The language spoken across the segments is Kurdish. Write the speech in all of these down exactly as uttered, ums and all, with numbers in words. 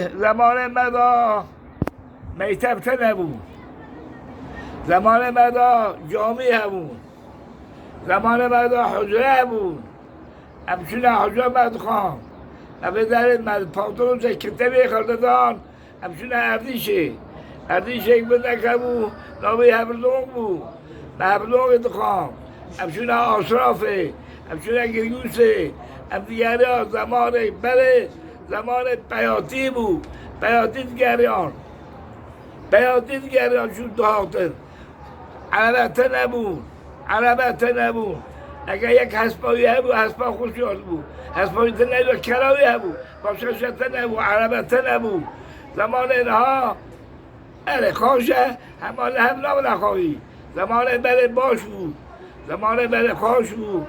Zemanê me de mekteb tune bû. Zemanê me de camî hebû. Zemanê me de hucre hebû. Em çûne hucre me dixwand. Em vê derê me pantolon çek kitêbê xwe didan. Em çûne Erdîşê. Erdîşê bindek hebû, navê Hebirlong bû. Me Hebirlongê dixwand. Em çûne Aşrafê. Em çûne Girgûsê. Em digeriya zemanê belê, zemanê peyatî bû. Peyatî digeriyan. Peyatî digeriyan çû dihatin. Erebe tune bû. Erebe tune bû. Eger yek hespa wî hebû, hespa xwe şiyaz bû. Hespa wî tune bû, kera wî hebû. Başka şey tune bû, erebe tune bû. Zemanê niha, erê, xaş e, hema li hev nabine xawî. Zemanê belê baş bû. Zemanê belê xaş bû.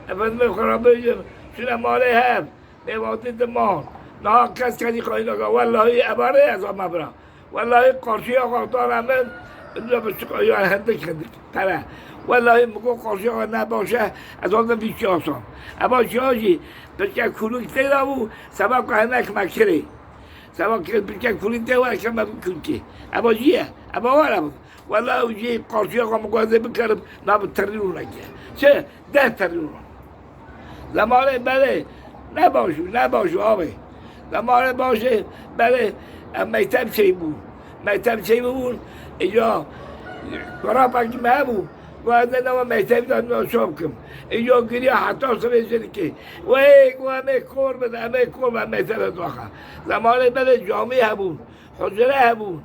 Efendimê xwe re bêjim, çûne malê hev. Mêvatî diman. Niha kes kesî xwayî nake. Wellahî ebarê ez ama bira. Wellahî qarşiya xwe dana min, inca bi çiqa ya hindik hindik pere. Wellahî min got qarşiya xwe ne baş e, ez hatim vî çiyasan. Eva çiya jî piçek kulîk tê de bû, seba ku hinek me kirê. Seba ku piçek kulîk tê were keme bi kulkê. Eva jî ye, eva were bû. Wela ew jî qarşiya xwe min got ez ê bikerim, na bi terî rûneke. Çi? Deh terî rûn. Zemanê belê ne baş û, ne baş û avê. Zemanê başê belê em mekteb çêbû. Mekteb çêbûn, îca kurapekî me hebû. Got ez ê nava mektebî de nava çav bikim. Îca giriya heta sibê jê dikê. Wê, got em ê kor bin, em ê kor bin, em mektebe daxe. Zemanê belê camî hebûn. Hucre hebû.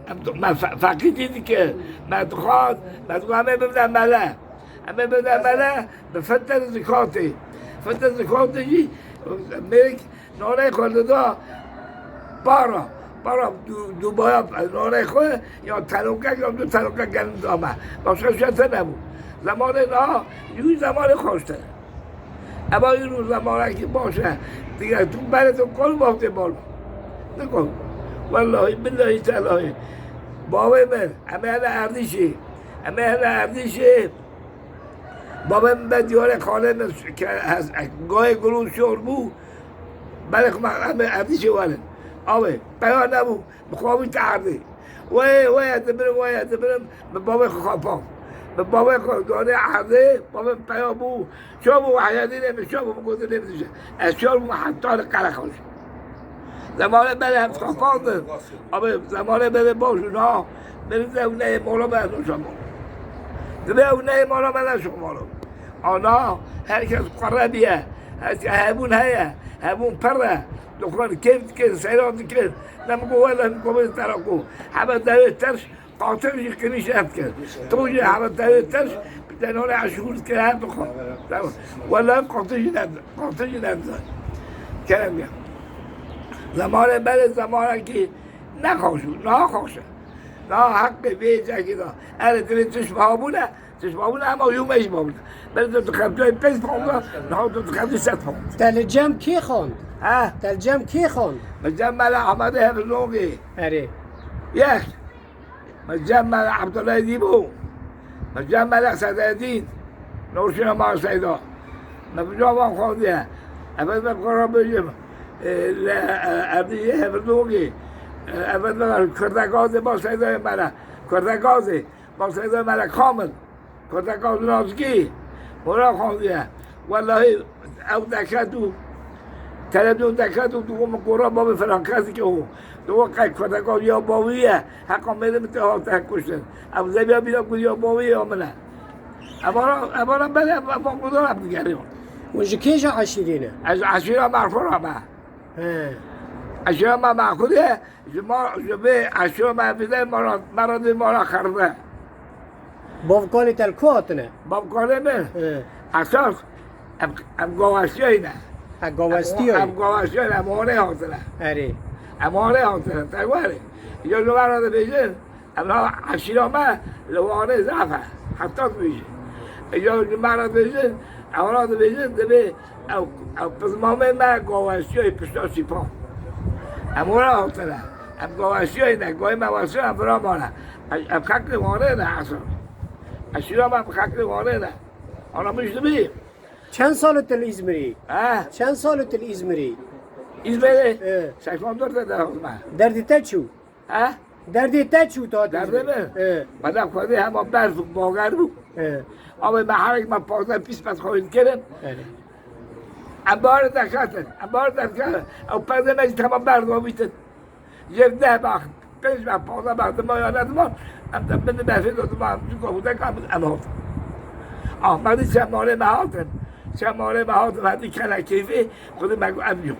Em tu-, me fe-, feqîtî dike. Me dixwaz, me dixwaz em ê bibine mele. Em ê bibine mele, bi fitir zikatê. Fitir zikatê jî mêrik nanê xwe dida para. Para du-, dubaya nanê xwe, ya tenokek, ya du tenokek gelin dame. Başka şey tune bû. Zemanê niha, yû zemanê xweştir. Eva îro zemanekî baş e. Diger tu berê tu kol wextê bol. Nikol. Wellahî, billahî, telahî. Bavê min, em ê hene Erdîşê. Em ê hene Erdîşê. Bavê min be diyarê xanê min ke-, hez-, gayê gulû şor bû. Belê xwe em ê Erdîşê werin. Avê, peya nebû. Bi xwe wî te erdê. Wê, wê, ez dibirim, wê, ez dibirim. Bi bavê xwe xapand. Bi bavê xwe ganê erdê, bavê peya bû. Çav bû Wehyedînê min çav bû, min gotin lê bidije. Ez çav bûm heta li Qereqolê. Zemanê belê em xapandin. Abi, zemanê belê baş û na. Min de ew neyê mala me ez naşa mala. Dibe ew neyê mala me neşa mala. Ana, herkes qere biye. Herkes hebûn heye. Hebûn pir e. Dixwin kêf dikin, seyran dikin. Ne min got wele min got bê tera ku hebe devê terş, qatil jî qinîş ev kir. To jî hebe devê terş, bi tenore eşûr kir her dixwe. Tamam. Wele qatil jî ne, qatil jî ne. Kerem ya. Zemanê belê zemanekî ne xweş bû, niha xweş e. Niha heqê vê yekê de. Erê, divê tişt bihabûne, Tişt babûn e, ema yû me jî babûn e. Belê tu dixebitî pênc pound e, niha tu dixebitî sed pound. Te li cem kî xwend? Ha? Te li cem kî xwend? Li cem Mela Ehmedê Hevzogê. Erê. Yek. Li cem Mela Ebdullahê Dîbû. Li cem Mela Sededîn. Nûrşîna Mala Seyda. Me bi cavan xwendiye. Evet, me kara bêjim. E, li, e, Erdî Hevzogê. E, evet, me Kurdegazê Mala Seydayê Mela. Kurdegazê. Maseyda Melek Kamil, Kurdeka Durazgî, hora xandiye. Wellahî ew deket û televîzyon deket û dixwe min gora bavê filan kes dike o. Dixwe qey Kurdeka ya bavî ye, heqa mêrê min tê hate kuştin. Ew zeviya bîra ku ya bavî ya min e. Evara, evara belê ev, ev, ev, ev, ev digeriyon. Hûn ji kê ji eşîrê ne? Ez eşîra Merxura me. He. Eşîra me Merxurê, Ji ma, ji vê eşya me vide mara, mara dê mara xerve. Bavkalê te li ku hatine? Bavkalê min? He. Esas em, em gawestiyayî ne. Ha, gawestiyayî. Em, em gawestiyayî ne, em hane hatine. Erê. Em hane hatine, te werê. Ya ji me re dibêjin, em na eşîra me li Wanê zaf e. Heta dibêjin. Ya ji me re dibêjin, em re dibêjin, dibê Ew, ew pizmamê me gawestiyayî pişta sîpan. Em wira hatine. Em gawestiyayî ne, gayê me westiya em vira mane. Em, em xeklê Wanê ne esas. Eşîra me em xeklê Wanê ne. Anlamış dibî? Çend sal tu li Îzmirî? He? Çend sal tu li Îzmirî? Îzmirê. Ee. Seksen dört de derxist me. Derdê te çi bû? He? Derdê te çi bû, tu hatî Derdê Îzmirê? Mi? Ee. Bana Xwedê hema berf û bawer bû. Ee. Ama me herek me pazdeh pîs me xwîn kirin. Erê. Em bar derketin, em bar derketin. Ew perdê me jî temam berdavîtin. Jêr deh bax, pênc bax, panzdeh bax dima ya nedima, em de bin berfê de dima, em çû ku hûdek em, em hatin. Ahmedî çe malê me hatin. Çe malê me hatin, herdî kene keyfê, xwedî me got, em yo.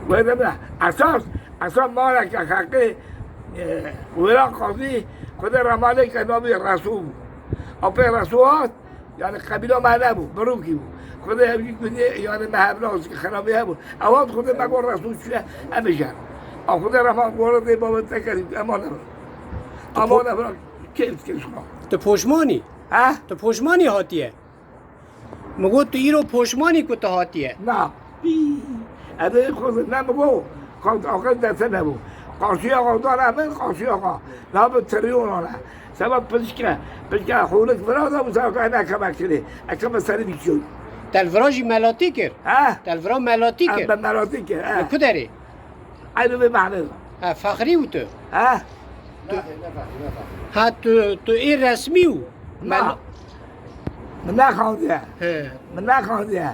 Wê de bira, esas, esas maleke heqê, e, wêra qazî, xwedê remalê ke navê Resû bû. Apê Resû hat, Yani qebîla me nebû, birokî bû. Xwedê ew jî gundê, yani me hevla xirabî hebû. Ewan Xwedê me got Resûl çûye, em ê jen. A Xwedê rehma were dê babet te kerî, eman nebir. Eman nebir, keyf dikir ji xwe. Tu poşmanî? He? Tu poşmanî hatiye? Min got tu îro poşmanî ku tu hatiye? Na. Pî. Ev ê xwe ne mi go, xwe axir dete nebû. Qarşiya xwe dana min, qarşiya xwe. Na bi tirî ona ne. Seba piçke, piçke hûnik vira da, wisa ka ne keme kirê. Ekeme serî bîçû. Te li vira jî melatî kir? He? Te li vira melatî kir? Em be melatî kir, he. Li ku derê? Eynî vê mehnê. Ha, Fexrî û tu? He? Tu, ha, tu, tu ê resmî û Na. Mel- Min nexandiye. He. Min nexandiye.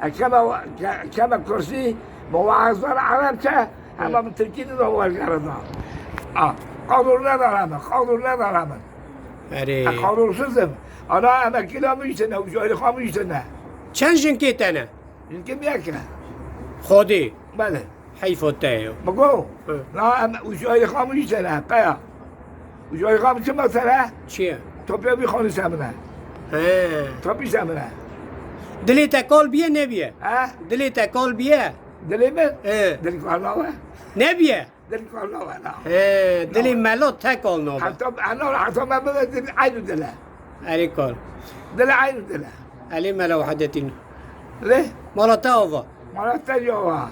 E, keme, ke-, keme kursî, bi wazdan Erebçe, hema bi Tirkî de wergerda. A, qadûr nedare min, qadûr nedare min. Erê. E, qadûrsizim. Ana emekîla min jî tine, û jayî xwe min jî tine. Çend jinkê te ne? Jinkê min yek e. Xwedê. Belê. Heyfa te ye. Min got, Hı. Na em û jayî xwe min jî tine, peya. Û jayî xwe min çima tine? Çi ye? Topya bir xanî semine. He. Topî semine. Dilê te kal biye nebiye? He? Dilê te kal biye? Dilê min? He. Dilê kal nawe. Nebiye? Dilê kal nawe, na. He, dilê Nawe. Melo te kal nabe. Heta, heta, heta me bibe dilê eynî dile. Erê kal. Dilê eynî dile. Elê Melo Wahedetîn. Lê? Mala te ava. Mala te ya wa.